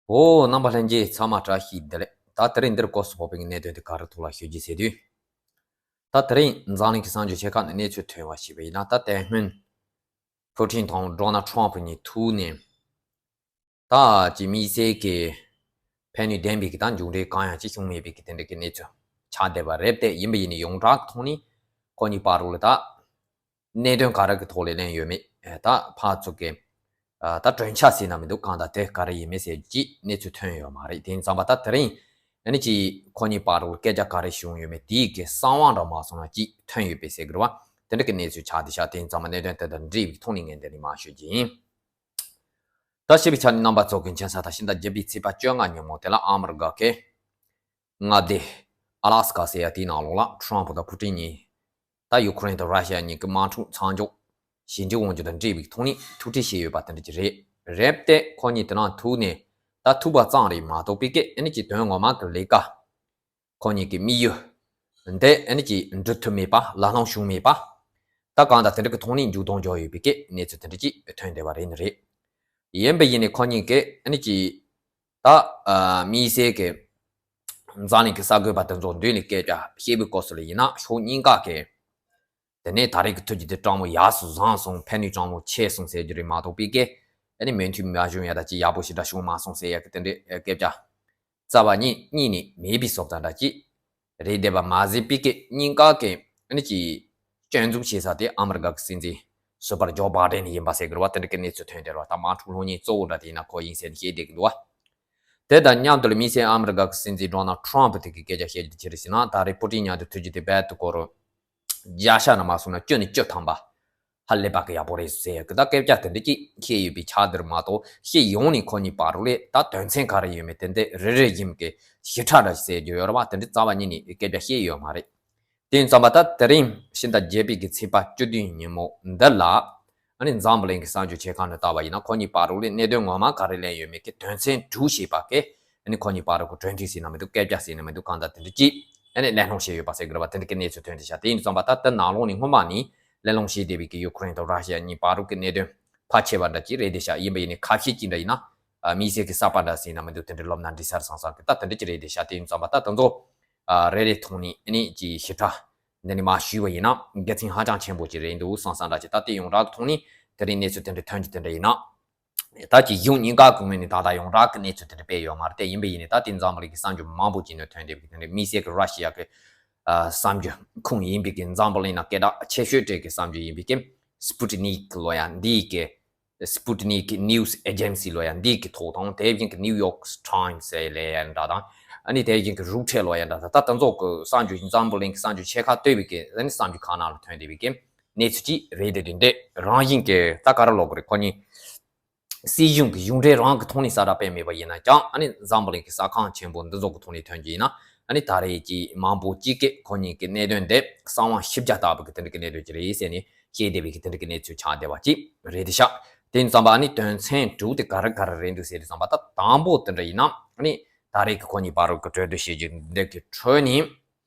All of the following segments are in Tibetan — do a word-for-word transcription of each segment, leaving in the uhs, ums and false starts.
འོ། རྣམ་པ་ལྷན་རྒྱས་ཚང་མ་བཀྲ་ཤིས་བདེ་ལེགས། ད་དེ་རིང་འདིར་སྐོར་སུ་ཕོག་པའི་གནད་དོན་དེ་ག་རེ་ཐོག་ལ་ཞུ་རྒྱུ་ཟེར་དུས། ད་དེ་རིང་འཛམ་གླིང་གི་གསར་འགྱུར་ཆེ་ཁག་ནས་གནས་ཚུལ་ཐོན་པ་ཞིག་ཡིན་ན། ད་དེ་སྔོན་ཕུ་ཊིན་དང་ཌོ་ནལ་ཊམ་ཕུ་གཉིས་ཐུག་ནས། ད་ཀྱི་དམིགས་བསལ་གྱི་ཕན་ནུས་ལྡན་པའི་གི་ད་མཇུག་འབྲས་གང་ཡང་ཅིག་བྱུང་མེད་པའི་གི་དེ་འདྲ་གི་གནས་ཚུལ་ཆགས་བསྡད་པ་རེད། དེ་ཡིན་པ་ཡིན་ནའི་ཡོངས་གྲགས་ཐོག་ནས་ཁོ་གཉིས་བར་དུ་ལ་ད་གནད་དོན་ག་རེ་གི་ཐོག་ལ་གླེང་ཡོད་མེད། ད་ཕར་ཚུར་གི་ད་གྲོས་འཆར་ཟེར་ན་མི་འདུག། གང་ལྟར་དེ་ག་རེ་ཡིན་མིན་ཟེར་ཅིག་གནས་ཚུལ་ཐོན་ཡོད་མ་རེད། དེ་ཡིན་ཙང་པ་ད་དེ་རིང་ཨ་ནི་ཅིག་ཁོ་གཉིས་བར་དུ་སྐད་ཆ་ག་རེ་བྱུང་ཡོད་མེད་དེའི་གི་གསང་བ་འདྲ་མ་སོང་ན་ཅིག་ཐོན་ཡོད་པའི་ཟེར་གི་རེད་བ། དེ་འདྲ་གི་གནས་ཚུལ་ཆགས་བསྡད་ཤག། དེ་ཡིན་ཙང་པ་གནད་དོན་དེ་དང་འབྲེལ་བའི་ཐོག་ནས་ངས་འདི་ནས་མར་ཞུ་རྒྱུ་ཡིན། ད་ཞེས་པའི་ཆ་ནས་རྣམ་པ་ཚོ་གི་མཁྱེན་གསལ་ལྟར་ཕྱི་ཟླ་བརྒྱད་པའི་ཚེས་པ་བཅོ་ལྔ་ཉིན་མོ་དེ་ལ་ཨ་མི་རི་ཀ་གི་མངའ་སྡེ་ཨ་ལ་སི་ཀ་ཟེར་ཡ་དེའི་ནང་ལོགས་ལ་ཊམ་ཕུ་དང་ཕུ་ཊིན་གཉིས་ད་ཡུ་ཁུ་རེན་དང་ར་ཤི་ཡ་གཉིས་ཀྱི་དམག་འཁྲུག་མཚམས་འཇོག་ཞི་འགྲིག་དབང་སྒྱུར་དང་འབྲེལ་བའི་ཐོག་ནས་ཐུག་འཕྲད་བྱས་ཡོད་པ་དེ་འདྲ་ཅིག་རེད། རེད་དེ་ཁོ་གཉིས་དེ་ནང་ཐུག་ནས་ད་ཐུག་པ་ཙམ་རེད་མ་གཏོགས་པའི་སྐད་ཨ་ནི་ཅིག་དོན་ངོ་མ་གི་ལས་ཀ་ཁོ་གཉིས་ཀྱི་དམིགས་ཡུལ་འདི་ཨ་ནི་ཅིག་འགྲུབ་ཐུབ་མེད་པ། ལག་ལེན་བྱུང་མེད་པ། ད་གང་ལྟར་དེ་འདྲ་གི་ཐོག་ནས་མཇུག་སྡོམ་འཇོག་ཡོད་པའི་སྐད་གནས་ཚུལ་དེ་འདྲ་ཅིག་ཐོན་བསྡད་པ་རེད་ནི་རེད། ཡིན་པ་ཡིན་ནའི་ཁོ་གཉིས་ཀྱིས་ཨ་ནི་ཅིག་ད་ཨ་དམིགས་བསལ་གྱི་འཛམ་གླིང་གི་གསར་འགོད་པ་དེ་ཚོ་མདུན་ནས་སྐད་ཆ་བཤད་པའི་སྐབས་སུ་ལ་ཡིན་ན་ཕྱོགས་གཉིས་ཀ་གི་དེ་ནས་ད་རེས་ཀྱི་ཐུག་རྒྱུ་དེ་སྤྲང་མོ་ཡག་སུ་བཟང་སོང་། ཕན་ནུས་སྤྲང་མོ་ཆེ་སོང་ཟེར་རྒྱུ་རེད་མ་གཏོགས་པའི་སྐད་ཨ་ནི་མོས་མཐུན་མ་བྱུང་ཡ་ད་ཅིག་ཡག་པོ་ཞེ་དྲག་བྱུང་མ་སོང་ཟེར་ཡ་གི་དེ་འདྲའི་སྐད་ཆ་རྩ་བ་ཉིད་གཉིས་ནས་མེད་པའི་བཟོ་ལྟ་འདྲ་ཅིག་རེད་བསྡད་པ་མ་ཟད་པའི་སྐད་གཉིས་ཀ་གི་ཨ་ནི་ཅིག་སྐྱོན་འཛུགས་བྱེད་ས་དེ་ཨ་མི་རི་ཀ་གི་སྲིད་འཛིན་ཟུར་པ་ཇོ་བྷ་ཌེན་ཡིན་པ་ཟེར་གི་རེད་བ། དེ་འདྲ་གི་གནས་ཚུལ་ཐོན་བསྡད་རེད་བ། ད་དམག་འཁྲུག་སློང་མཁན་གཙོ་བོ་འདྲ་དེ་ཡིན་ན་ཁོ་ཡིན་ཟེར་ནས་བཤད་བསྡད་ཀྱི་འདུག་བ། དེ་དང་མཉམ་དུ་ལ་དམིགས་བསལ་ཨ་མི་རི་ཀ་གི་སྲིད་འཛིན་ཌོ་ནལ་ཊམ་ཕུ་དེ་གི་སྐད་ཆ་བཤད་རྒྱུ་དེ་ཅི་རེད་ཟེར་ན། ད་རེས་པུ་ཏིན་མཉམ་དུ་ཐུག་རྒྱུ་དེ་རྦད་དེ་སྐོར་བརྒྱ་ཆ་ནང་མ་སོང་ན་བཅུ་ནས་བཅུ་ཐམ་པ་ཧ་ལས་པ་གི་ཡག་པོ་རེད་ཟེར་གི། ད་སྐད་ཆ་དེ་འདྲ་ཅིག་བཤད་ཡོད་པའི་ཆ་དེར་མ་གཏོགས་སྤྱི་ཡོངས་ནས་ཁོ་གཉིས་བར་ལ་ད་དོན་ཚན་ག་རེ་ཡོད་མེད་དེ་འདྲ་རེ་རེ་བཞིན་གྱི་ཞིབ་ཕྲ་འདྲ་ཟེར་རྒྱུ་ཡོད་རེད་བ། དེ་འདྲ་རྩ་བ་ཉིད་ནས་སྐད་ཆ་བཤད་ཡོད་མ་རེད། དེ་ཡིན་ཙང་པ་ད་དེ་རིང་ཕྱི་ཟླ་བརྒྱད་པའི་གི་ཚེས་པ་བཅུ་བདུན་ཉིན་མོ་འདི་ལ་ཨ་ནི་འཛམ་བུ་གླིང་གི་གསར་འགྱུར་ཆེ་ཁག་ནས་བལྟས་པ་ཡིན་ན་ཁོ་གཉིས་བར་ལ་གནད་དོན་ངོ་མ་ག་རེ་གླེང་ཡོད་མེད་ཀྱི་དོན་ཚན་དྲུག་ཞེས་པ་གི་ཨ་ནི་ཁོ་གཉིས་བར་གྱི་གྲོས་མཐུན་ཟེར་ན་མི་འདུག། སྐད་ཆ་ཟེར་ན་མི་འདུག། གང་ལྟར་དེ་འདྲ་ཅིག་ཨ་ནི་གླེང་སློང་བྱས་ཡོད་པ་ཟེར་གི་རེད་བ། དེ་འདྲ་གི་གནས་ཚུལ་ཐོན་བསྡད་ཤག། དེ་ཡིན་ཙང་པ་ད་དེ་ནང་ལོགས་ནས་སྔོན་མ་ནས་གླེང་སློང་བྱས་བསྡད་པའི་གི་ཡུ་ཁུ་རེན་དང་ར་ཤི་ཡ་གཉིས་བར་གྱི་གནད་དོན་ཕལ་ཆེ་བ་འདྲ་ཅིག་རེད་བསྡད་ཤག། ཡིན་པ་ཡིན་ནའི་ཁ་ཤས་ཅིག་འདྲ་ཡིན་ན་ཨ་དམིགས་བསལ་གྱི་གསར་པ་འདྲ་ཟེར་ན་མི་འདུག། དེ་འདྲ་ལབ་ན་འགྲིག་ས་རེད་བསམ་བསམ་གི། ད་དེ་འདྲ་ཅིག་རེད་བསྡད་ཤག། དེ་ཡིན་ཙང་པ་ད་དེ་ཚོ་ཨ་རེ་རེ་ཐོག་ནས་ཨ་ནི་ཅིག་ཞིབ་ཕྲ་འདི་ནས་མར་ཞུས་པ་ཡིན་ན་དགེ་མཚན་ཧ་ཅང་ཆེན་པོ་ཅིག་རེད་འདུག་བསམ་བསམ་འདྲ་ཅིག། ད་དེ་ཡོངས་གྲགས་ཀྱི་ཐོག་ནས་དེ་རིང་གནས་ཚུལ་དེ་འདྲ་ཐོན་རྒྱུ་དེ་འདྲ་ཡིན་ན། ད་ཅིག་གཞུང་གཉིས་ཀ་གི་ངོས་ནས་ད་ལྟ་ཡོངས་གྲགས་ཀྱི་གནས་ཚུལ་དེ་འདྲ་སྤེལ་ཡོད་མ་རེད་དེ། ཡིན་པ་ཡིན་ནའི་ད་དེ་འཛམ་བུ་གླིང་གི་གསར་འགྱུར་མང་པོ་ཅིག་ནས་ཐོན་བསྡད་པའི་དེ་འདྲ་དམིགས་བསལ་གྱི་ར་ཤི་ཡ་གི་ཨ་གསར་འགྱུར་ཁུངས་ཡིན་པའི་གི་འཛམ་བུ་གླིང་ནང་སྐད་གྲགས་ཆེ་ཤོས་གྲས་ཀྱི་གསར་འགྱུར་ཡིན་པའི་གི་སྤུ་ཏི་ནིག་ལབ་ཡ་འདིའི་གི་སྤུ་ཏི་ནིག་ནིའུ་སི་ཨེ་ཇེན་སི་ལབ་ཡ་འདིའི་གི་ཐོག་དང་། དེ་བཞིན་གྱི་ནིའུ་ཡོག་ཊའིམ་སི་ལབ་ཡ་འདྲ་དང་། ཨ་ནི་དེ་བཞིན་གྱི་རུ་ཊར་ལབ་ཡ་འདྲ་དང་། ད་དེ་ཚོ་གི་གསར་འགྱུར་འཛམ་བུ་གླིང་གི་གསར་འགྱུར་ཆེ་ཁག་ལྟོས་པའི་གི་ཨ་ནི་གསར་འགྱུར་ཁག་ནང་ལ་ཐོན་བསྡད་པའི་གི་གནས་ཚུལ་ཅིག་རེད་དེ། དེ་འདྲ་རང་བཞིན་གྱི་ད་ག་རེ་ལབ་དགོས་རེད། ཁོ་གཉིས་སྲིད་གཞུང་གི་གཞུང་འབྲེལ་རང་གི་ཐོག་ནས་གསལ་བསྒྲགས་སྤེལ་མེད་པ་ཡིན་ན་ཀྱང་། ཨ་ནི་འཛམ་བུ་གླིང་གི་གསར་ཁང་ཆེན་པོ་འདི་ཚོ་གི་ཐོག་ནས་ཐོན་རྒྱུ་ཡིན་ན། ཨ་ནི་ད་རེས་ཀྱི་མང་པོ་གཅིག་གིས་ཁོ་གཉིས་ཀྱི་གནད་དོན་དེ་གསང་བ་ཞིབ་ཆ་ལྟ་བུ་གི་དེ་འདྲ་གི་གནད་དོན་ཅིག་རེད་ཟེར་ནས་བཤད་བསྡད་པའི་གི་དེ་འདྲ་གི་གནས་ཚུལ་ཆགས་བསྡད་པ་ཅིག་རེད་དེ་ཤག། དེ་ཡིན་ཙང་པ་ཨ་ནི་དོན་ཚན་དྲུག་དེ་ག་རེ་ག་རེ་རེད་འདུག་ཟེར་དུས་ཙམ་པ། ད་དང་པོ་དེ་འདྲ་ཡིན་ན། ཨ་ནི་ད་རེས་ཀྱི་ཁོ་གཉིས་བར་གྱི་གྲོས་བསྡུར་བྱེད་རྒྱུ་འདི་གི་ཁྲོད་ནས།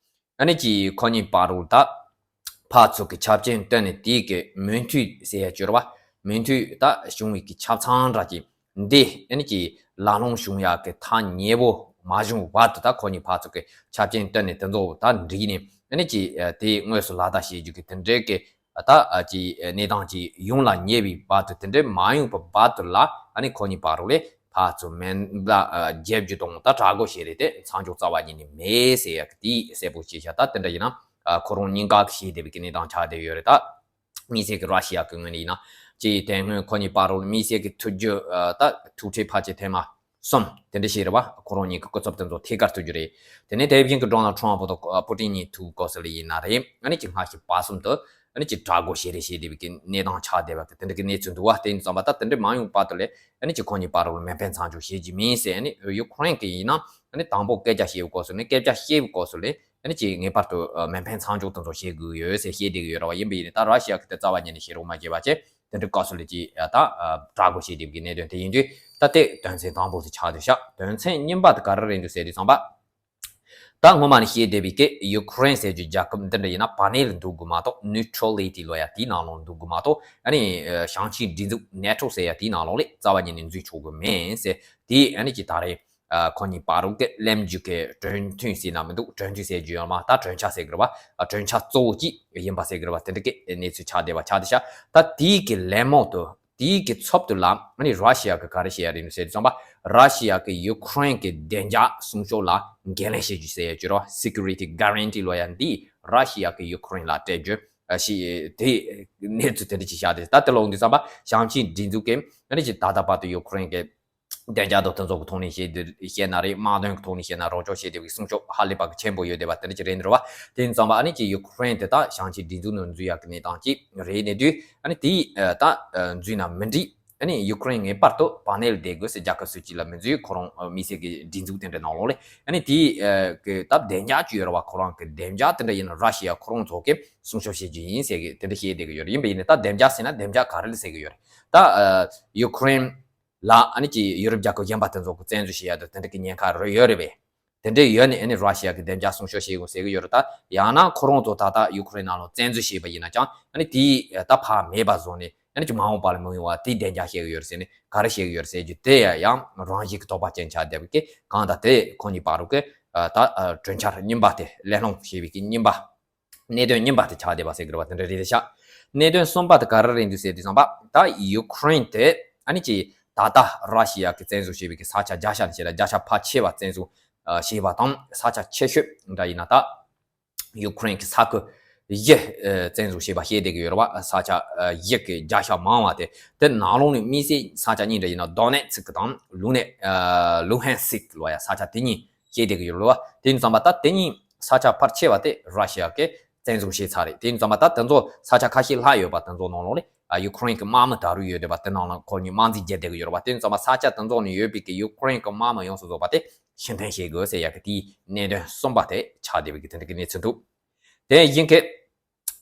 ཨ་ནི་ཅིག་ཁོ་གཉིས་བར་དུ་ད་ཕར་ཚུར་གྱི་ཆབ་ཆེན་བཏོན་ནས་དེའི་གི་མོས་མཐུན་ཟེར་ཡ་ཅིག་ཡོད་རེད་བ། མོས་མཐུན་ད་བྱུང་བའི་གི་ཆ་ཚང་འདྲ་ཅིག་འདི་ཨ་ནི་ཅིག་ལག་ལེན་བྱུང་ཡ་གི་ཐག་ཉེ་པོ་མ་བྱུང་བར་དུ། ད་ཁོ་གཉིས་ཕར་ཚུར་གྱི་ཆབ་ཆེན་བཏོན་ནས་དེ་ཚོ་ད་འགྲིག་ནས། ཨ་ནི་ཅིག་དེ་དངོས་སུ་ལག་བསྟར་བྱེད་རྒྱུ་གི་དེ་འདྲའི་གི་ད་ཅིག་གནས་སྟངས་ཅིག་ཡོང་ལ་ཉེ་བའི་བར་དུ། དེ་འདྲའི་མ་ཡོང་བའི་བར་དུ་ལ་ཨ་ནི་ཁོ་གཉིས་བར་དུ་ལ་ཕར་ཚུར་མེ་མདའ་བརྒྱབ་རྒྱུ་དང་ད་དྲག་རྒོལ་བྱེད་རེས་དེ་མཚམས་འཇོག་རྩ་བ་ཉིད་ནས་མེད་ཟེར་ཡ་གི་དེ་གསལ་པོ་བྱས་ཤག། ད་དེ་འདྲ་ཡིན་ན་ཨ་ཁོ་རང་གཉིས་ཀ་གི་བྱས་བསྡད་པའི་གི་གནས་སྟངས་ཆགས་བསྡད་ཡོད་རེད། ད་དམིགས་བསལ་གྱི་ར་ཤི་ཡ་གི་ངོས་ནས་ཡིན་ན། ཅིག་དེ་སྔོན་ཁོ་གཉིས་བར་དུ་དམིགས་བསལ་གྱི་ཐུག་རྒྱུ་ཨ་ད་ཐུག་འཕྲད་ཕལ་ཆེར་ཐེངས་མ་གསུམ་དེ་འདྲ་ཞིག་རེད་བ། ཁོ་རང་གཉིས་ཀྱི་སྐུ་ཚབ་དེ་ཚོ་ཐད་ཀར་ཐུག་རྒྱུ་རེད། དེ་ནས་དེ་བཞིན་གྱི་ཌོ་ནལ་ཊམ་ཕུ་དང་ཨ་པུ་ཏིན་གཉིས་ཐུག་སྐབས་སུ་ལ་ཡིན་ན་རེད། ཨ་ནི་ཅིག་སྔ་ཕྱི་བར་གསུམ་དུ་ཨ་ནི་ཅིག་དྲག་རྒོལ་བྱེད་རེས་བྱེད་བསྡད་པའི་གི་གནས་སྟངས་ཆགས་བསྡད་པ་གི་དེ་འདྲ་གི་གནས་ཚུལ་འདུག་བ། དེ་ཡིན་ཙང་པ་ད་དེ་འདྲ་མ་ཡོང་བར་དུ་ལ་ཨ་ནི་ཅིག་ཁོ་གཉིས་བར་དུ་མེ་འཕེན་མཚམས་འཇོག་བྱེད་རྒྱུ་མིན་ཟེར། ཨ་ནི་ཡུ་ཁུ་རེན་གྱིས་ཡིན་ན་ཨ་ནི་དང་པོ་སྐད་ཆ་བཤད་པའི་སྐབས་སུ་ནི། སྐད་ཆ་བཤད་པའི་སྐབས་སུ་ལ་ཨ་ནི་ཅིག་ངེས་པར་དུ་ཨ་མེ་འཕེན་མཚམས་འཇོག་དེ་ཚོ་བྱེད་དགོས་ཡོད་ཟེར་བཤད་བསྡད་ཀྱི་ཡོད་རེད་བ། ཡིན་པ་ཡིན་ནའི་ད་ར་ཤི་ཡ་གི་དེ་རྩ་བ་ཉིད་ནས་བྱེད་རོགས་མ་བྱས་པ་བྱས། དེ་འདྲའི་སྐབས་སུ་ལ་ཅིག་ད་ཨ་དྲག་རྒོལ་བྱེད་བསྡད་པའི་གི་གནད་དོན་དེ་ཡིན་དུས། ད་དེ་དོན་ཚན་དང་པོ་དེ་ཆགས་བསྡད་ཤག། དོན་ཚན་གཉིས་པ་དེ་ག་རེ་རེད་འདུག་ཟེར་དུས་ཙམ་པ། ད་སྔོན་མ་ནས་བཤད་བསྡད་པའི་གི་ཡུ་ཁུ་རེན་ཟེར་རྒྱུ་རྒྱལ་ཁབ་འདི་འདྲ་ཡིན་ན་བར་གནས་ལ་འདུག་དགོས་མ་གཏོགས། ནིའུ་ཊྲ་ལི་ཊི་ལབ་ཡ་དེའི་ནང་ལོགས་འདུག་དགོས་མ་གཏོགས། ཨ་ནི་ཞིང་ཆེན་སྒྲིག་འཛུགས་ནེ་ཊོ་ཟེར་ཡ་དེའི་ནང་ལོགས་ལ་རྩ་བ་ཉིད་ནས་འཛུལ་ཆོག་གི་མེད་ཟེར། དེ་ཨ་ནི་ཅིག་ད་རེས་ཁོ་གཉིས་བར་གྱི་གླེང་རྒྱུ་གི་གྲོས་མཐུན་ཟེར་ན་མི་འདུག་གྲོས་མཐུན་ཟེར་རྒྱུ་ཡོད་མ། ད་གྲོས་འཆར་ཟེར་དགོས་རེད་པ། གྲོས་འཆར་གཙོ་བོ་གཅིག་ཡིན་པ་ཟེར་དགོས་རེད་པ། དེ་འདྲ་གི་གནས་ཚུལ་ཆགས་བསྡད་པ་ཆགས་བསྡད་ཤག་ད་དེའི་གི་ལད་མོ་དུ། དེའི་གི་ཚབ་ཏུ་ལ་ཨ་ནི་ར་ཤི་ཡ་གི་ག་རེ་བཤད་ཡ་རེད་ཟེར་དུས་ཙམ་པ། ར་ཤི་ཡ་གི་ཡུ་ཁུ་རེན་གི་བདེ་འཇགས་སྲུང་སྐྱོབ་ལ་འགན་ལེན་བྱེད་རྒྱུ་ཟེར་ཡ་ཅིག་རེད་པ། སི་ཀུ་རི་ཊི་གྷ་རན་ཊི་ལབ་ཡ་འདི་ར་ཤི་ཡ་གི་ཡུ་ཁུ་རེན་ལ་སྤྲད་རྒྱུ་ཞིག་དེ་གནས་ཚུལ་དེ་འདྲ་ཅིག་བཤད་དེ། ད་དེ་ལ་འོང་དུས་ཙམ་པ་ཞིང་ཆེན་སྒྲིག་འཛུགས་ཀྱི་ཨ་ནི་ཅིག་ད་ལྟ་བར་དུ་ཡུ་ཁུ་རེན་གི་བདེ་འཇགས་དང་དེ་ཚོ་གི་ཐོག་ནས་བཤད་དེ་བཤད་ན་རེད། དམག་དོན་གི་ཐོག་ནས་བཤད་ན་རོགས་སྐྱོར་བྱེད་བསྡད་པའི་སྲུང་སྐྱོབ་ཧ་ལས་པ་གི་ཆེན་པོ་ཡོད་བསྡད་པ་དེ་འདྲ་ཅིག་རེད་འདུག་རེད་པ། དེ་ཡིན་ཙང་པ་ཨ་ནི་ཅིག་ཡུ་ཁུ་རེན་དེ་ད་ཞིང་ཆེན་སྒྲིག་འཛུགས་ནང་འཛུལ་ཡག་གི་གནས་སྟངས་ཅིག་རེད་ནས་དུས། ཨ་ནི་དེ་ད་འཛུལ་ན་མི་འགྲིག་ཨ་ནི་ཡུ་ཁུ་རེན་ངེས་པར་དུ་བར་གནས་ལ་བསྡད་དགོས་ཟེར། རྒྱལ་ཁབ་སུ་གཅིག་ལ་མི་འཛུལ། ཁོ་རང་དམིགས་བསལ་གྱི་སྒྲིག་འཛུགས་དེ་འདྲའི་ནང་ལོགས་ལ། ཨ་ནི་དེ་གི་ད་བདེ་འཇགས་ཅིག་ཡོད་རེད་པ། ཁོ་རང་གི་བདེ་འཇགས་དེ་འདྲ་ཡིན་ན་ར་ཤི་ཡ་ཁོ་རང་ཚོ་གི་སྲུང་སྐྱོབ་བྱེད་རྒྱུ་ཡིན་ཟེར་གི་དེ་འདྲ་བཤད་བསྡད་གི་ཡོད་རེད། ཡིན་པ་ཡིན་ན་ད་བདེ་འཇགས་ཟེར་ན་བདེ་འཇགས་ག་རེ་ལ་ཟེར་གི་ཡོད་རེད། ད་ཡུ་ཁུ་རེན་ལ་ཨ་ནི་ཅིག་ཡུ་རོབ་རྒྱལ་ཁབ་གཞན་པ་དེ་ཚོ་གི་བཙན་འཛུལ་བྱེད་ཡ་དེ་དེ་འདྲ་གི་ཉེན་ཁ་རེ་ཡོད་རེད་པས། དེ་འདྲ་ཡོད་ནས་ཨ་ནི་ར་ཤི་ཡ་གི་བདེ་འཇགས་སྲུང་སྐྱོབ་བྱེད་དགོས་ཟེར་གི་ཡོད་རེད། ད་ཡང་ན་ཁོ་རང་ཚོ་ད་ལྟ་ཡུ་ཁུ་རེན་ནང་ལ་བཙན་འཛུལ་བྱས་པ་ཡིན་ན་ཀྱང་ཨ་ནི་དེ་ད་ཕར་མེད་པ་བཟོ་ནས་ཨ་ནི་ཅིག་མ་འོངས་པ་ལ་མི་ཡོང་བ་དེ་བདེ་འཇགས་བྱེད་གི་ཡོད་རེད་ཟེར་ནས་ག་རེ་བྱེད་གི་ཡོད་རེད་ཟེར་རྒྱུ་དེ་ཡང་རང་བཞིན་གི་དོགས་པ་ཅན་ཆགས་བསྡད་པའི་གི་གང་ལྟར་དེ་ཁོ་གཉིས་བར་དུ་གི་ད་གྲོས་འཆར་རྙིང་པ་དེ་གླེང་སློང་བྱས་པའི་གི་རྙིང་པ། གནད་དོན་རྙིང་པ་དེ་ཆགས་བསྡད་པ་ཟེར་གི་རེད་པ། དེ་འདྲ་རེད་ཤག་གནད་དོན་གསུམ་པ་དེ་ག་རེ་རེད་འདུག་ཟེར་དུས་ཙམ་པ། ད་ཡུ་ཁུ་རེན་དེ་ཨ་ནི་ཅིག་ད་ལྟ་ར་ཤི་ཡ་གི་བཙན་བཟུང་བྱས་པའི་གི་ས་ཆ་བརྒྱ་ཆ་ནས་བྱས་ན་བརྒྱ་ཆ་ཕལ་ཆེ་བ་བཙན་བཟུང་བྱས་པ་དང་། ས་ཆ་ཆེ་ཤོས་འདྲ་ཡིན་ན་ད་ཡུ་ཁུ་རེན་གི་ས་ཁུལ་བཞི་བཙན་བཟུང་བྱས་པ་བཤད་བསྡད་གི་ཡོད་རེད་པ། ས་ཆ་བཞི་གི་བརྒྱ་ཆ་མང་བ་དེ། དེ་ནང་ལོགས་ནས་དམིགས་བསལ་ས་ཆ་གཉིས་འདྲ་ཡིན་ན་དོ་ནེ་ཚིག་གི་དང་ལུ་ནེ་ལུ་ཧན་སིག་ལབ་ཡ་ས་ཆ་དེ་གཉིས་བཤད་བསྡད་གི་ཡོད་རེད་པ། དེ་ཡིན་ཙམ་པ་ད་དེ་གཉིས་ས་ཆ་ཕལ་ཆེ་བ་དེ་ར་ཤི་ཡ་གིས་བཙན་བཟུང་བྱས་ཚར་རེད། དེ་ཡིན་ཙམ་པ་ད་དེ་ཚོ་ས་ཆ་ཁ་ཤས་ལྷག་ཡོད་པ་དེ་ཚོ་ནང་ལོགས་ལ་ཡུ་ཁུ་རེན་གྱི་དམག་མི་ད་རུང་ཡོད་བསྡད་པ། དེ་ནང་ལ་ཁོ་གཉིས་དམག་འཛིང་བརྒྱབ་བསྡད་ཀྱི་ཡོད་རེད་པ། དེ་ཡིན་ཙམ་པ་ས་ཆ་དེ་ཚོ་ནས་ཡོད་པའི་གི་ཡུ་ཁུ་རེན་གྱི་དམག་མི་ཡོངས་སུ་རྫོགས་པ་དེ་ཕྱིར་འཐེན་བྱེད་དགོས་ཟེར་ཡ་གི་དེའི་གནད་དོན་གསུམ་པ་དེ་ཆགས་བསྡད་པའི་གི་དེ་འདྲ་གི་གནས་ཚུལ་འདུག་དེ་བཞིན་གི་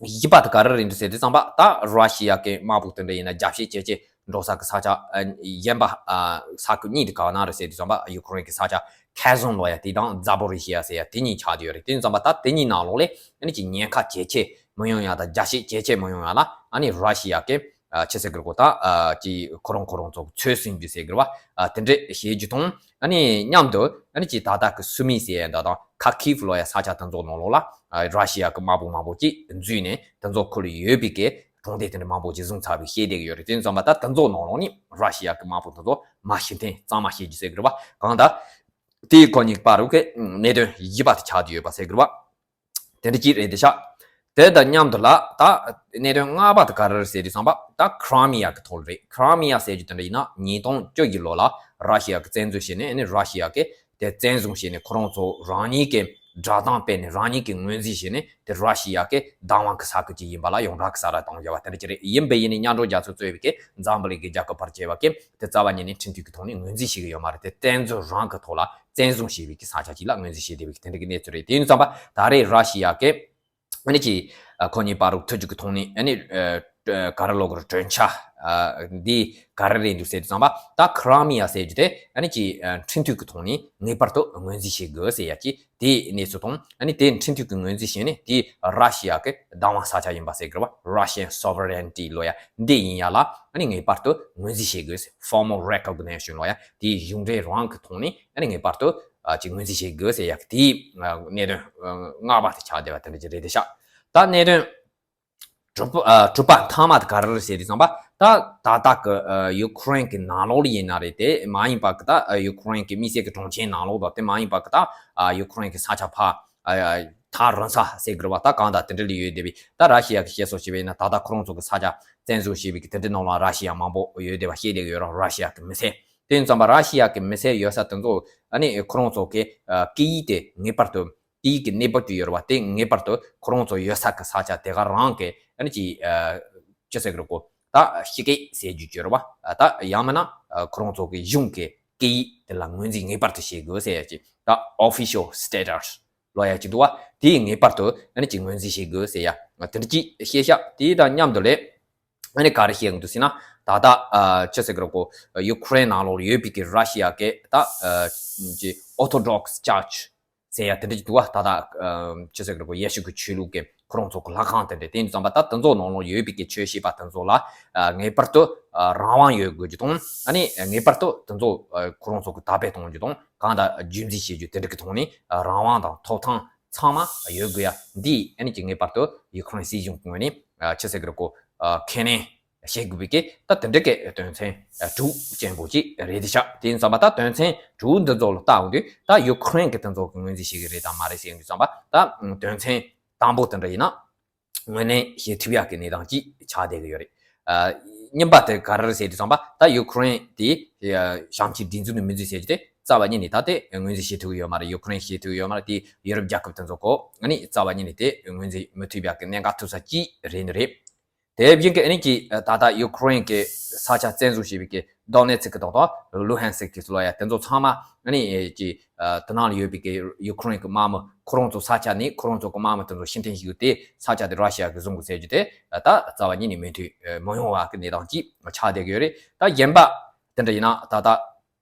བཞི་པ་དེ་ག་རེ་རེད་འདུག་ཟེར་དུས་ཙམ་པ། ད་ར་ཤི་ཡ་གི་དམག་དཔུང་དེ་འདྲ་ཡིན་ན་རྒྱབ་བཤིག་བྱེད་ཆེད་འགྲོ་ས་གི་ས་ཆ་ཨ་གཞན་པ་ཨ་ས་ཁུལ་གཉིས་དེ་ག་ན་རེད་ཟེར་དུས་ཙམ་པ། ཡུ་ཁུ་རེན་གི་ས་ཆ་ཁེར་སོན་ལབ་ཡ་དེ་དང་ཛ་པོ་རི་ཤི་ཡ་ཟེར་ཡ་དེ་གཉིས་ཆགས་བསྡད་ཡོད་རེད། དེ་ཡིན་ཙམ་པ་ད་དེ་གཉིས་ནང་ལོགས་ལ་ཨ་ནི་ཅིག་ཉེན་ཁ་ཇེ་ཆེ་མི་ཡོང་ཡ་དང་རྒྱབ་བཤིག་ཇེ་ཆེ་མི་ཡོང་ཡ་ལ་ཨ་ནི་ར་ཤི་ཡ་གི་ཨ་ཅི་ཟེར་གི་རེད་གོ། ད་ཨ་ཅི་ཁོ་རང་ཁོ་རང་ཚོ་ཚོད་ཟིན་རྒྱུ་ཟེར་གི་རེད་པ། ཨ་དེ་འདྲ་བྱེད་རྒྱུ་དང་། ཨ་ནི་མཉམ་དུ་ཨ་ནི་ཅིག་ད་ལྟ་གི་སུ་མི་ཟེར་ཡ་འདྲ་དང་ཁ་ཁིབ་ལབ་ཡ་ས་ཆ་དེ་ཚོ་ནང་ལོགས་ལ་ཨ་ར་ཤི་ཡ་གི་དམག་དཔུང་མང་པོ་ཅིག་འཛུལ་ནས་དེ་ཚོ་ཁུལ་ཡོད་པའི་གི་གྲོང་སྡེ་དེ་འདྲ་མང་པོ་ཅིག་བཟུང་ཚར་བའི་བཤད་བསྡད་ཀྱི་ཡོད་རེད། དེ་ཡིན་ཙམ་པ་ད་དེ་ཚོ་ནང་ལོགས་ནས་ར་ཤི་ཡ་གི་དམག་དཔུང་དེ་ཚོ་མར་ཕྱིར་འཐེན་གཙང་མ་བྱེད་རྒྱུ་ཟེར་གི་རེད་པ། གང་ལྟར་དེའི་ཁོ་གཉིས་བར་དུ་གི་གནད་དོན་བཞི་པ་དེ་ཆགས་བསྡད་ཡོད་པ་ཟེར་གི་རེད་པ། དེ་འདྲ་ཅིག་རེད་དེ་ཤག་དེ་དང་མཉམ་དུ་ལ་ད་གནད་དོན་ལྔ་པ་དེ་ག་རེ་རེད་ཟེར་དུས་ཙམ་པ། ད་ཁི་རི་མི་ཡ་གི་ཐོག་ལ་རེད། ཁི་རི་མི་ཡ་ཟེར་རྒྱུ་དེ་འདྲ་ཡིན་ན་ཉིས་སྟོང་བཅུ་གི་ལོ་ལ་ར་ཤི་ཡ་གིས་བཙན་འཛུལ་བྱས་ནས། ཨ་ནི་ར་ཤི་ཡ་གིས་དེ་བཙན་བཟུང་བྱས་ནས་ཁོ་རང་ཚོ་རང་ཉིད་ཀྱི་སྒྲ་གདངས་སྤེལ་ནས་རང་ཉིད་ཀྱིས་ངོས་འཛིན་བྱས་ནས་དེ་ར་ཤི་ཡ་གི་བདག་དབང་གི་ས་ཁུལ་ཅིག་ཡིན་པ་ལ་ཡོངས་གྲགས་ཀྱི་ས་ར་བཏང་བཞག་པ་དེ་འདྲ་ཅིག་རེད། ཡིན་པ་ཡིན་ནའི་མཉམ་འབྲེལ་རྒྱལ་ཚོགས་གཙོས་པའི་གི་འཛམ་བུ་གླིང་གི་རྒྱལ་ཁབ་བར་བཅས་པ་གིས་དེ་རྩ་བ་ཉིད་ནས་ཁྲིམས་མཐུན་གྱི་ཐོག་ནས་ངོས་འཛིན་བྱེད་ཀྱི་ཡོད་མ་རེད། དེ་བཙན་འཛུལ་རང་གི་ཐོག་ལ་བཙན་བཟུང་བྱས་པའི་གི་ས་ཆ་ཅིག་ལ་ངོས་འཛིན་བྱས་བསྡད་པའི་གི་དེ་འདྲ་གི་གནས་ཚུལ་རེད། དེ་ཡིན་ཙམ་པ་ད་རེས་ར་ཤི་ཡ་གིས་ཨ་ནི་ཅིག་ཨ་ཁོ་གཉིས་བར་དུ་ཐུག་རྒྱུ་གི་ཐོག་ནས་ཨ་ནི་ཨ་ག་རེ་ལབ་དགོས་རེད། གྲོས་འཆར་ཨ་འདི་ག་རེ་རེད་འདུག་ཟེར་དུས་ཙམ་པ། ད་ཁི་རི་མི་ཡ་ཟེར་རྒྱུ་དེ་ཨ་ནི་ཅིག་ཨ་ཁྲིམས་མཐུན་གྱི་ཐོག་ནས་ངེས་པར་དུ་ངོས་འཛིན་བྱེད་དགོས་ཟེར་ཡ་ཅིག་དེའི་གནས་ཚུལ་དང་། ཨ་ནི་དེ་ཁྲིམས་མཐུན་གྱི་ངོས་འཛིན་བྱས་ནས་དེ་ར་ཤི་ཡ་གི་བདག་དབང་ས་ཆ་ཡིན་པ་ཟེར་གི་རེད་པ། Russian sovereignty ལབ་ཡ་འདི་ཡིན་ཡ་ལ་ཨ་ནི་ངེས་པར་དུ་ངོས་འཛིན་བྱེད་དགོས། Formal recognition ལབ་ཡ་དེའི་གཞུང་འབྲེལ་རང་གི་ཐོག་ནས་ཨ་ནི་ངེས་པར་དུ་ཨ་ཅིག་ངོས་འཛིན་བྱེད་དགོས་ཟེར་ཡ་གི་དེའི་ཨ་གནད་དོན་ཨ་ལྔ་པ་དེ་ཆགས་བསྡད་པ་དེ་འདྲ་ཅིག་རེད་དེ་ཤག་ད་གནད་དོན་དྲུག་པ་ཨ་དྲུག་པ་མཐའ་མ་དེ་ག་རེ་རེད་ཟེར་དུས་ཙམ་པ། ད་ད་ལྟ་གི་ཨ་ཡུ་ཁུ་རེན་གི་ནང་ལོགས་ལ་ཡིན་ན་རེད། དེ་མ་ཡིན་པ་གི་ད་ཨ་ཡུ་ཁུ་རེན་གི་དམིགས་བསལ་གི་གྲོང་ཁྱེར་ནང་ལོགས་དང་། དེ་མ་ཡིན་པ་གི་ད་ཨ་ཡུ་ཁུ་རེན་གི་ས་ཆ་ཕར་ཨ་ཐག་རིང་ས་ཟེར་གི་རེད་པ། ད་གང་ལྟར་དེ་འདྲ་ལ་ཡོད་བསྡད་པའི། ད་ར་ཤི་ཡ་གི་བཤད་སྲོལ་བྱས་པ་ཡིན་ན་ད་ལྟ་ཁོ་རང་ཚོ་གི་ས་ཆ་བཙན་བཟུང་བྱས་པའི་གི་དེ་འདྲའི་ནང་ལ་ར་ཤི་ཡ་མང་པོ་ཡོད་བསྡད་པ་བཤད་བསྡད་ཀྱི་ཡོད་རེད། ར་ཤི་ཡ་གི་མི་སེར། དེ་ཡིན་ཙམ་པ་ར་ཤི་ཡ་གི་མི་སེར་ཡོད་ས་དེ་ཚོ་ཨ་ནི་ཁོ་རང་ཚོ་གི་ཨ་སྐད་ཡིག་དེ་ངེས་པར་དུ། དེའི་གི་གནས་བབ་ཅིག་ཡོད་རེད་པ། དེ་ངེས་པར་དུ་ཁོ་རང་ཚོ་ཡོད་ས་གི་ས་ཆ་དེ་ག་རང་གི་ཨ་ནི་ཅིག་ཨ་ཅི་ཟེར་གི་རེད་གོ། ད་སྤྱི་སྐད་ཟེར་རྒྱུ་ཅིག་ཡོད་རེད་པ། ཨ་ད་ཡང་མིན་ན་ཨ་ཁོ་རང་ཚོ་གི་གཞུང་གི་སྐད་ཡིག་དེ་ལ་ངོས་འཛིན་ངེས་པར་དུ་བྱེད་དགོས་ཟེར་ཡ་ཅིག་ད་official status ལབ་ཡ་ཅིག་འདུག་པ། དེ་ངེས་པར་དུ་ཨ་ནི་ཅིག་ངོས་འཛིན་བྱེད་དགོས་ཟེར་ཡ་དེ་འདྲ་ཅིག་བཤད་ཤག་དེ་དང་མཉམ་དུ་ལས། ཨ་ནི་ག་རེ་བཤད་ཀྱི་འདུག་ཟེར་ན། ད་ལྟ་ཨ་ཅི་ཟེར་གི་རེད་གོ། ཡུ་ཁུ་རེན་ནང་ལོགས་ཡོད་པའི་གི་ར་ཤི་ཡ་གི་ད་ཨ་ཅི་Orthodox Church ཟེར་ཡ་དེ་འདྲ་ཅིག་འདུག་བ། ད་ལྟ་ཨ་ཅི་ཟེར་གི་རེད་གོ། ཡེ་ཤུ་གི་ཆོས་ལུགས་ཀྱི་ཁོ་རང་ཚོ་གི་ལྷ་ཁང་དེ་འདྲ། དེ་ཡིན་ཙམ་པ་ད་དེ་ཚོ་ནང་ལོགས་ཡོད་པའི་གི་ཆོས་བྱེད་པ་དེ་ཚོ་ལ་ཨ་ངེས་པར་དུ་ཨ་རང་དབང་ཡོད་དགོས་ཀྱི་དང་། ཨ་ནི་ངེས་པར་དུ་དེ་ཚོ་ཨ་ཁོ་རང་ཚོ་གི་དར་སྤེལ་གཏོང་རྒྱུ་དང་། གང་ལྟར་རྒྱུན་འཛིན་བྱེད་རྒྱུ་དེ་འདྲ་གི་ཐོག་ནས་ཨ་རང་དབང་དང་ཐོབ་ཐང་ཚང་མ་ཡོད་དགོས་ཡ། འདི་ཨ་ནི་ཅིག་ངེས་པར་དུ་ཡུ་ཁུ་རེན་སྲིད་གཞུང་གི་ངོས་ནས་ཨ་ཆི་ཟེར་གི་རེད་གོ། ཨ་ཁས་ལེན་བྱེད་དགོས་པའི་གི་ད་དེ་འདྲ་གི་དོན་ཚན་ཨ་དྲུག་ཅན་པོ་ཅིག་རེད་དེ་ཤག་དེ་ཡིན་ཙམ་པ་ད་དོན་ཚན་དྲུག་འདི་ཚོ་ལ་ལྟ་འོང་དུས། ད་ཡུ་ཁུ་རེན་གི་དེ་ཚོ་གི་ངོས་འཛིན་བྱེད་གི་རེད་དང་མ་རེད་ཟེར་དུས་ཙམ་པ། ད་དོན་ཚན་དང་པོ་དེ་འདྲ་ཡིན་ན་ངོས་ལེན་བྱེད་ཐུབ་ཡག་གི་གནས་སྟངས་ཅིག་ཆགས་བསྡད་གི་ཡོད་རེད། ཨ་གཉིས་པ་དེ་ག་རེ་རེད་ཟེར་དུས་ཙམ་པ། ད་ཡུ་ཁུ་རེན་དེ་ཨ་ཞབས་ཕྱི་སྒྲིག་འཛུགས་ནས་མི་འཛུགས་ཟེར་རྒྱུ་དེ་རྩ་བ་ཉིད་ནས་ད་དེ་ངོས་འཛིན་བྱེད་ཐུབ་གི་ཡོད་མ་རེད། ཡུ་ཁུ་རེན་བྱེད་ཐུབ་གི་ཡོད་མ་རེད། དེ་ཡུ་རོབ་རྒྱལ་ཁབ་དེ་ཚོ་གོ་ཨ་ནི་རྩ་བ་ཉིད་ནས་དེ་ངོས་འཛིན་མི་ཐུབ་ཡག་གི་གནད་འགག་ཐུག་ས་ཅིག་རེད་ནི་རེད། དེ་བཞིན་གྱི་ཨ་ནི་ཀྱི་ད་ལྟ་ཡུ་ཁུ་རེན་གྱི་ས་ཆ་བཙན་བཟུང་བྱས་པའི་གི་དོ་ནེ་ཚིག་གི་དང་དང་ལུ་ཧན་སིག་གི་ལོ་ཡ་དེ་ཚོ་ཚང་མ་ཨ་ནི་ཀྱི་དེ་ནང་ལ་ཡོད་པའི་གི་ཡུ་ཁུ་རེན་གྱི་དམག་མི་ཁོ་རང་ཚོ་ས་ཆ་ནས་ཁོ་རང་ཚོ་གི་དམག་མི་དེ་ཚོ་ཕྱིར་འཐེན་བྱེད་རྒྱུ་དེ། ས་ཆ་དེ་ར་ཤི་ཡ་གི་བཟུང་དགོས་ཟེར་རྒྱུ་དེ་ད་རྩ་བ་ཉིད་ནས་མོས་མཐུན་མི་ཡོང་བ་གི་གནས་སྟངས་ཅིག་ཆགས་བསྡད་ཀྱི་ཡོད་རེད། ད་གཞན་པ་དེ་འདྲ་ཡིན་ན་ད་ལྟ་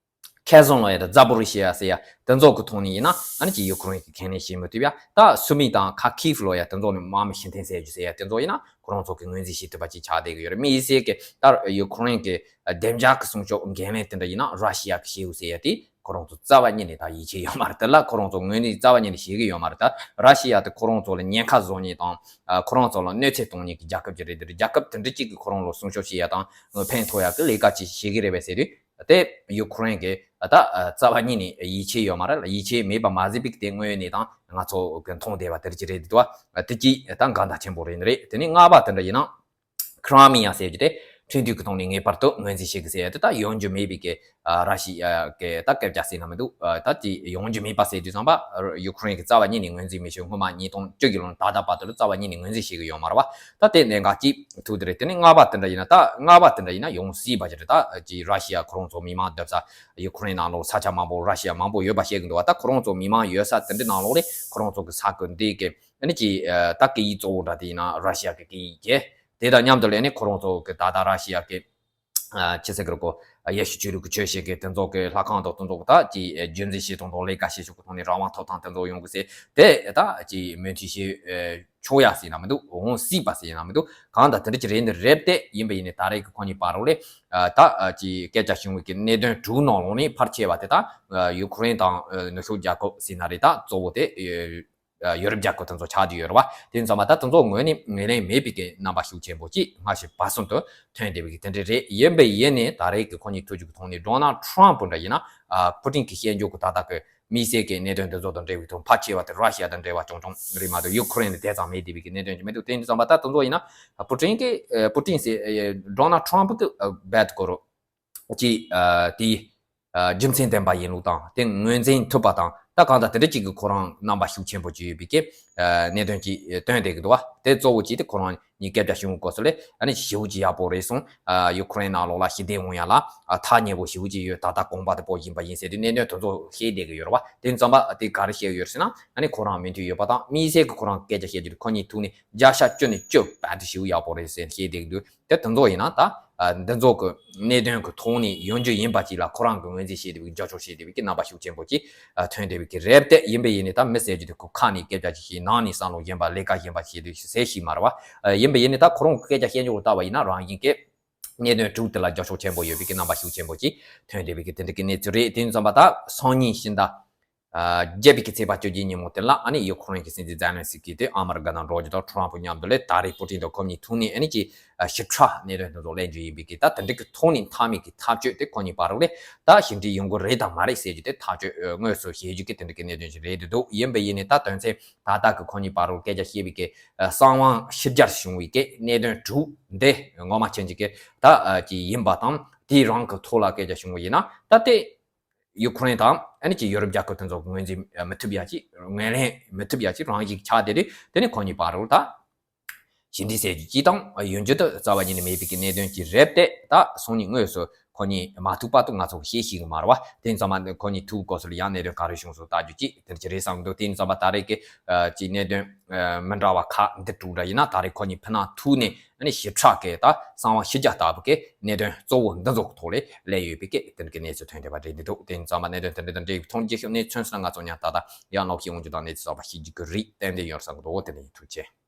ཁེ་སོང་ལོ་ཡ་དང་ཛ་པོ་རི་ཤི་ཡ་ཟེར་ཡ་དེ་ཚོ་གི་ཐོག་ནས་ཡིན་ན་ཨ་ནི་ཀྱི་ཡུ་ཁུ་རེན་གྱི་ཁས་ལེན་བྱེད་མི་ཐུབ་ཡ། ད་སུ་མི་དང་ཁ་ཁིབ་ལོ་ཡ་དེ་ཚོ་ནས་དམག་མི་ཕྱིར་འཐེན་ཟེར་རྒྱུ་ཟེར་ཡ་དེ་ཚོ་ཡིན་ན་ཁོ་རང་ཚོ་གི་ངོས་འཛིན་བྱེད་ཐུབ་པ་ཅིག་ཆགས་བསྡད་ཀྱི་ཡོད་རེད། དམིགས་བསལ་གྱི་ད་ཡུ་ཁུ་རེན་གྱི་བདེ་འཇགས་ཀྱི་སྲུང་སྐྱོབ་འགན་ལེན་དེ་འདྲ་ཡིན་ན་ར་ཤི་ཡ་གི་བྱེད་དགོས་ཟེར་ཡ་དེ་ཁོ་རང་ཚོ་རྩ་བ་ཉིད་ནས་ད་ཡིད་ཆེས་ཡོད་མ་རེད། དེ་ལ་ཁོ་རང་ཚོ་ངོས་འཛིན་རྩ་བ་ཉིད་ནས་བྱེད་ཀྱི་ཡོད་མ་རེད། ད་ར་ཤི་ཡ་དེ་ཁོ་རང་ཚོ་ལ་ཉེན་ཁ་བཟོ་མཁན་དང་ཁོ་རང་ཚོ་ལ་གནོད་འཚེ་གཏོང་མཁན་གྱི་རྒྱལ་ཁབ་ཅིག་རེད། དེ་རྒྱལ་ཁབ་དེ་འདྲ་ཅིག་གིས་ཁོ་རང་ལ་སྲུང་སྐྱོབ་བྱེད་ཡ་དང་ཕན་ཐོགས་ཡ་གི་ལས་ཀ་ཅིག་བྱེད་ཀྱི་རེད་པས་ཟེར་དུས། དེ་ཡུ་ཁུ་རེན་གྱི་ད་རྩ་བ་ཉིད་ནས་ཡིད་ཆེས་ཡོད་མ་རེད། ཡིད་ཆེས་མེད་པ་མ་ཟད་པའི་དེ་དངོས་ཡོད་གནས་སྟངས་ང་ཚོ་གི་མཐོང་བསྡད་པ་དེ་ཅིག་རེད་འདུག་བ། དེ་ཅིག་ད་འགལ་ཟླ་ཆེན་པོ་རེད་ནི་རེད། དེ་ནས་ལྔ་པ་དེ་འདྲ་ཡིན་ན། ཁི་རི་མི་ཡ་ཟེར་རྒྱུ་དེ་ཁྲིམས་མཐུན་གྱི་ཐོག་ནས་ངེས་པར་དུ་ངོས་འཛིན་བྱེད་དགོས་ཟེར་ཡ་དེ་ད་ཡོང་རྒྱུ་མེད་པའི་གི་ཨ་ར་ཤི་ཡ་གི་ད་སྐད་ཆ་ཟེར་ན་མི་འདུག་ཨ་ད་དེ་ཡོང་རྒྱུ་མེད་པ་ཟེར་དུས་ཙམ་པ་ཡུ་ཁུ་རེན་གྱི་རྩ་བ་ཉིད་ནས་ངོས་འཛིན་མི་བྱེད། སྔོན་མ་ཉིས་སྟོང་བཅུ་གི་ལོ་ནས་ད་ལྟ་བར་དུ་ལ་རྩ་བ་ཉིད་ནས་ངོས་འཛིན་བྱེད་ཀྱི་ཡོད་མ་རེད་བ། ད་དེ་གནད་འགག་ཅིག་ཐུག་དེ་རེད། དེ་ནས་ལྔ་པ་དེ་འདྲ་ཡིན་ན། ད་ལྔ་པ་དེ་འདྲ་ཡིན་ན་ཡོང་སྲིད་པ་ཅིག་རེད། ད་ཅི་ར་ཤི་ཡ་ཁོ་རང་ཚོ་མི་མང་སྡོད་ས་ཡུ་ཁུ་རེན་ནང་ལོགས་ས་ཆ་མང་པོ་ར་ཤི་ཡ་མང་པོ་ཡོད་པ་བཤད་གི་འདུག་བ། ད་ཁོ་རང་ཚོ་མི་མང་ཡོད་ས་དེ་འདྲ་ནང་ལོགས་ལས་ཁོ་རང་ཚོ་གི་ས་ཁུལ་འདི་གི་ཨ་ནི་ཅི་ད་སྐད་ཡིག་གཙོ་བོ་འདྲ་དེ་ཡིན་ན་ར་ཤི་ཡ་གི་སྐད་ཡིག་གི། དེ་དང་མཉམ་དུ་ལས་ནི་ཁོ་རང་ཚོ་གི་ད་ལྟ་ར་ཤི་ཡ་གི་ཨ་ཆི་ཟེར་གི་རེད་གོ། ཡེ་ཤུ་ཆོས་ལུགས་ཀྱི་ཆོས་བྱེད་མཁན་དེ་ཚོ་གི་ལྷ་ཁང་དང་དེ་ཚོ་གི་ད་ཀྱི་རྒྱུན་འཛིན་བྱེད་སྟངས་དང་ལས་ཀ་བྱེད་ཕྱོགས་ཀྱི་ཐོག་ནས་རང་དབང་ཐོབ་ཐང་དེ་ཚོ་ཡོང་གི་ཟེར་དེ་ད་ཀྱི་མོས་མཐུན་བྱེད་ཆོག་ཡ་ཟེར་ན་མི་འདུག་འོང་སྲིད་པ་ཟེར་ན་མི་འདུག་གང་ལྟར་དེ་འདྲ་ཅིག་རེད་འདི་རེད་དེ། ཡིན་པ་ཡིན་ནའི་ད་རེས་ཀྱི་ཁོ་གཉིས་བར་རོགས་ལས་ད་ཀྱི་སྐད་ཆ་བྱུང་བའི་གི་གནད་དོན་དྲུག་ནང་ལོགས་ནས་ཕལ་ཆེ་བ་དེ་ད་ཡུ་ཁུ་རེན་དང་ནུབ་ཕྱོགས་རྒྱལ་ཁབ་ཟེར་ན་རེད། ད་གཙོ་བོ་དེ། ཡོ་རོབ་རྒྱལ་ཁབ་དེ་ཚོ་ཆགས་བསྡད་ཡོད་རེད་བ། དེ་ཡིན་ཙང་མ་ད་དེ་ཚོ་ངོས་ནས་ངོས་ལེན་མེད་པའི་གི་རྣམ་པ་ཤུགས་ཆེན་པོ་ཅིག་སྔ་ཕྱི་བར་གསུམ་དུ་ཐོན་བསྡད་པའི་གི་དེ་འདྲ་རེད། ཡིན་པས་ཡིན་ནའི་ད་རེས་ཀྱི་ཁོ་གཉིས་ཐུག་རྒྱུ་གི་ཐོག་ནས་ཌོ་ནལ་ཊམ་ཕུ་འདྲ་ཡིན་ན། ཨ་པུ་ཏིན་གྱི་བཤད་རྒྱུ་གི་ད་ལྟ་གི་དམིགས་བསལ་གྱི་གནད་དོན་དེ་ཚོ་དང་འབྲེལ་བའི་ཐོག་ཕལ་ཆེ་བ་དེ་ར་ཤི་ཡ་དང་འབྲེལ་བ་ཆུང་ཆུང་རེད་མ་གཏོགས་ཡུ་ཁུ་རེན་ནི་དེ་ཙམ་མེད་བསྡད་པའི་གི་གནད་དོན་ཅིག་མི་འདུག་དེ་ཡིན་ཙང་མ་ད་དེ་ཚོ་ཡིན་ན་པུ་ཏིན་གྱི་ཨ་པུ་ཏིན་ཟེར་ཨ་ཌོ་ནལ་ཊམ་ཕུ་གི་ཨ་བེད་ཀོ་རོ་ཅིག་ཨ་དེ། རྒྱུ་མཚན་ལྡན་པ་ཡིན་ལུགས་དང་། དེ་ངོས་འཛིན་ཐུབ་པ་དང་། ད་གང་ལྟར་དེ་འདྲ་ཅིག་གི་ཁོ་རང་རྣམ་པ་ཤུགས་ཆེན་པོ་ཅིག་ཡོད་པའི་གི་གནད་དོན་ཅིག་བཏོན་བསྡད་ཀྱི་འདུག་བ། དེ་གཙོ་བོ་ཅིག་དེ་ཁོ་རང་གཉིས་སྐད་ཆ་བྱུང་སྐབས་སུ་ལས་ཨ་ནི་ཞེ་པོ་ཅིག་ཡག་པོ་རེད་གསུངས། ཡུ་ཁུ་རེན་ནང་ལོགས་ལ་ཞི་བདེ་ཡོང་ཡ་ལ་ཐག་ཉེ་པོ་ཞེ་པོ་ཅིག་ཡོད། ད་ལྟ་གོང་པ་དེ་པོ་ཡིན་པ་ཡིན་ཟེར་དུས་གནད་དོན་དེ་ཚོ་བཤད་བསྡད་ཀྱི་ཡོད་རེད་བ། དེ་ཙམ་པ་དེ་ག་རེ་བཤད་ཡོད་ཟེར་ན། ཨ་ནི་ཁོ་རང་མོས་མཐུན་ཡོད་པ་དང་། དམིགས་བསལ་གྱི་ཁོ་རང་སྐད་ཆ་བཤད་རྒྱུ་དེ་ཁོ་གཉིས་ཐུག་ནས་བརྒྱ་ཆ་བཅུ་ནས་བཅུ་བར་དུ་ཞེ་པོ་ཡག་པོ་རེད་ཟེར་བཤད་བསྡད་ཀྱི་འདུག་དེ་དེ་ཚོ་ཡིན་ན་ད། ཨ་འདི་ཚོ་གི་གནད་དོན་གི་ཐོག་ནས་ཡོང་རྒྱུ་ཡིན་པ་ཅིག་ལ་ཁོ་རང་གི་ངོས་འཛིན་བྱེད་བསྡད་པའི་རྒྱབ་སྐྱོར་བྱེད་བསྡད་པའི་གི་རྣམ་པ་ཤུགས་ཆེན་པོ་ཅིག་ཨ་ཐོན་བསྡད་པའི་གི་རེད་དེ། ཡིན་པ་ཡིན་ནའི་ད་མི་ཟེར་རྒྱུ་དེ་ཁོ་ཁ་ནས་སྐད་ཆ་ཅིག་བཤད། ནང་ནས་བསམ་བློ་གཞན་པ་ལས་ཀ་གཞན་པ་བྱེད་དུས་ཟེར་ཞིག་མ་རེད་བ། ཨ་ཡིན་པ་ཡིན་ནའི་ད་ཁོ་རང་གི་སྐད་ཆ་བཤད་རྒྱུ་ལ་ལྟ་བ་ཡིན་ན་རང་བཞིན་གི་གནད་དོན་དྲུག་དེ་ལ་རྒྱབ་སྐྱོར་ཆེན་པོ་ཡོད་པའི་གི་རྣམ་པ་ཤུགས་ཆེན་པོ་ཅིག་ཐོན་བསྡད་པའི་གི་དེ་འདྲ་གི་གནས་ཚུལ་རེད། དེ་ཡིན་ཙང་མ་ད་སང་ཉིན་ཕྱི་ཟླ། བརྒྱད་པའི་གི་ཚེས་པ་བཅོ་བརྒྱད་ཉིན་མོ་དེ་ལ་ཨ་ནི་ཡུ་ཁུ་རེན་གྱི་སྲིད་འཛིན་ཛེ་ལན་སི་ཀི་དེ་ཨ་མ་རི་ཀ་ནང་འགྲོ་རྒྱུ་དང་ཊམ་ཕུ་མཉམ་དུ་ལས་ད་རེས་པུ་ཏིན་དང་ཁོ་གཉིས་ཐུག་ནས་ཨ་ནི་ཀྱི་ཞིབ་ཕྲ་གནད་དོན་དེ་ཚོ་གླེང་རྒྱུ་ཡིན་པའི་གི། ད་དེ་འདྲ་གི་ཐོག་ནས་མཐའ་མའི་གི་ཐག་གཅོད་དེ་ཁོ་གཉིས་བར་རོགས་ལས་ད་ཕྱིར་འཐེན་ཡོང་གི་རེད་དང་མ་རེད་ཟེར་རྒྱུ་དེ་ཐག་གཅོད་དངོས་སུ་བྱེད་རྒྱུ་གི་དེ་འདྲ་གི་གནད་དོན་ཞིག་རེད་འདུག་ཡིན་པ་ཡིན་ནའི་ད་དོན་ཚན་ད་ལྟ་གི་ཁོ་གཉིས་བར་རོགས་སྐད་ཆ་བཤད་པའི་གི་གསང་བ་ཕྱི་གྱར་བྱུང་བའི་གི་གནད་དོན་དྲུག་འདི་ངོ་མ་ཕྱིན་ཅིག་གི་ད་ཀྱི་ཡིན་པ་དང་། དེའི་རང་གི་ཐོག་ལ་སྐད་ཆ་བྱུང་བ་ཡིན་ན་ད་དེ། ཡུ་ཁུ་རེན་དང་ཨ་ནི་ཀྱི་ཡོ་རོབ་རྒྱལ་ཁབ་དེ་ཚོ་ངོས་འཛིན་མི་ཐུབ་ཡ་ཅིག་ངོས་ལེན་མི་ཐུབ་ཡ་ཅིག་རང་བཞིན་ཆགས་བསྡད་དུས། དེ་ནི་ཁོ་གཉིས་བར་རོགས་ད་ཞི་འགྲིག་ཟེར་རྒྱུ་ཅིག་དང་ཡོང་རྒྱུ་དེ་རྩ་བ་ཉིད་ནས་མེད་པའི་གི་གནད་དོན་ཅིག་རེད་དེ། ད་སང་ཉིན་དངོས་སུ་ ཁོ་གཉིས་མ་ཐུག་པ་དུ་ང་ཚོ་གི་ཤེས་ཤེས་གི་མ་རེད་བ། དེ་ཡིན་ཙང་མ་ཁོ་གཉིས་ཐུག་སྐབས་སུ་ལ་ཡང་གནད་དོན་ག་རེ་བྱུང་སོང་ལྟ་རྒྱུ་ཅིག་དེ་ཅི་རེད་བསམ་འདུག་དེ་ཡིན་ཙང་མ་ད་རེས་ཀྱི་ཅིག་གནད་དོན་མི་འདྲ་བ་ཁག་འདི་དྲུག་འདྲ་ཡིན་ན་ད་རེས་ཁོ་གཉིས་ཕི་ནང་ཐུག་ནས་ཨ་ནི་ཞིབ་ཕྲ་གི་ད་གསང་བ་ཞི་རྒྱ་ལྟ་བུ་གི་གནད་དོན་གཙོ་བོ་འདི་ཚོ་གི་ཐོག་ལས་ལས་ཡོད་པའི་གི་དེ་གི་གནས་ཚུལ་ཐོན་བསྡད་པ་རེད་འདི་འདུག་དེ་ཡིན་ཙང་མ་གནད་དོན་དེ་འདྲ་དང་འབྲེལ་བའི་མཐོང་རྒྱུ་ཞིག་གནས་ཚུལ་སོང་ན་ང་ཚོ་ཉག་ཏག་ཏག་ཡང་ལོག་ཤེས་འོང་རྒྱུ་དང་གནས་ཚུལ་གསར་པ་ཤེས་རྒྱུ་གི་རེད། ཏན་ཏན་ཡོད་བསམ་གི་འདུག་དེ་འདྲ་ཡིན། ཐུགས་རྗེ་ཆེ།